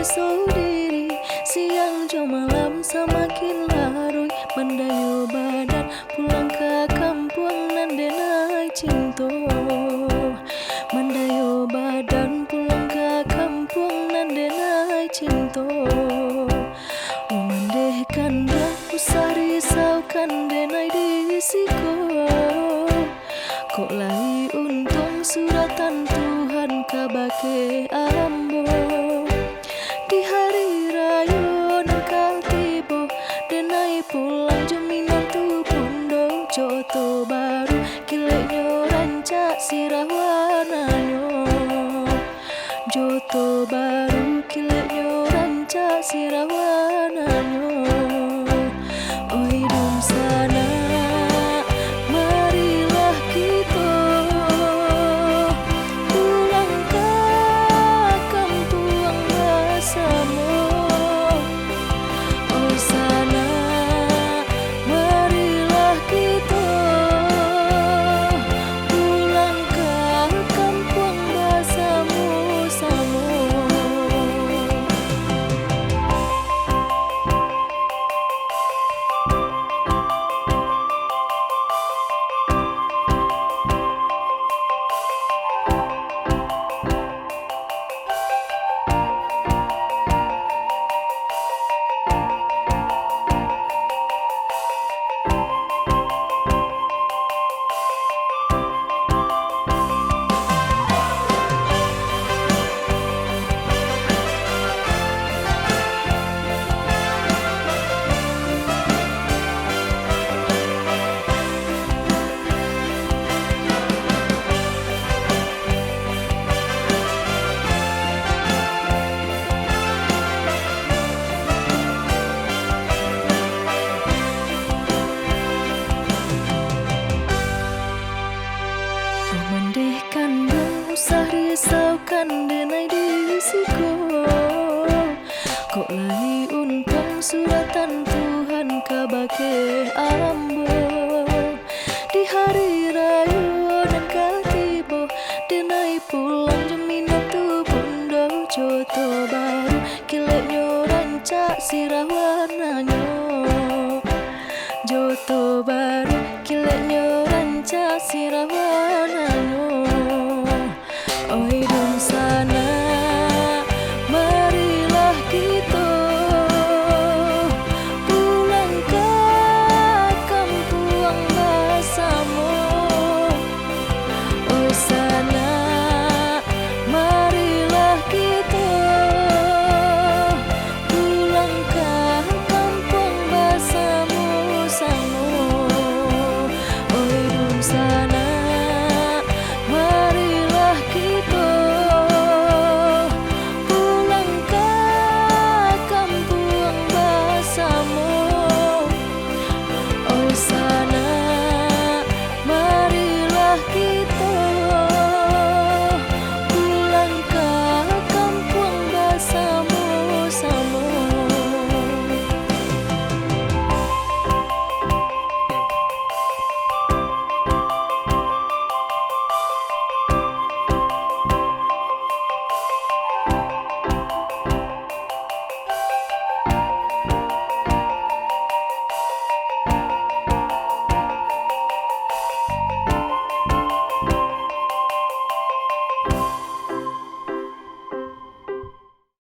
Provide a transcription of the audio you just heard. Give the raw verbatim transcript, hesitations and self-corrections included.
Sodiri, siang jo malam samakin laruih, mandayo badan pulang ka kampuang nan denai cinto. Mandayo badan pulang ka kampuang nan denai cinto. Mamandehkan usah risaukan denai di siko. Kok lai untuang suratan Tuhan kabake ambo. Di hari rayo nan ka tibo, denai pulang jo minantu bundo, jo oto baru, kileknyo rancak sirah warnanyo. Jo oto baru, kileknyo rancak sirah warnanyo. Oi dunsanak, marilah kito pulang ka kampuang basamo. Oi sanak, marilah kito pulang ka kampuang basamo-samo. Mamandehkan usah risaukan denai di siko. Kok lai untuang suratan Tuhan kabake ambo. Di hari rayo nan ka tibo, denai pulang jo minantu bundo, jo oto baru, kileknyo rancak sirah warnanyo. Jo oto baru, kileknyo rancak sirah warnanyo.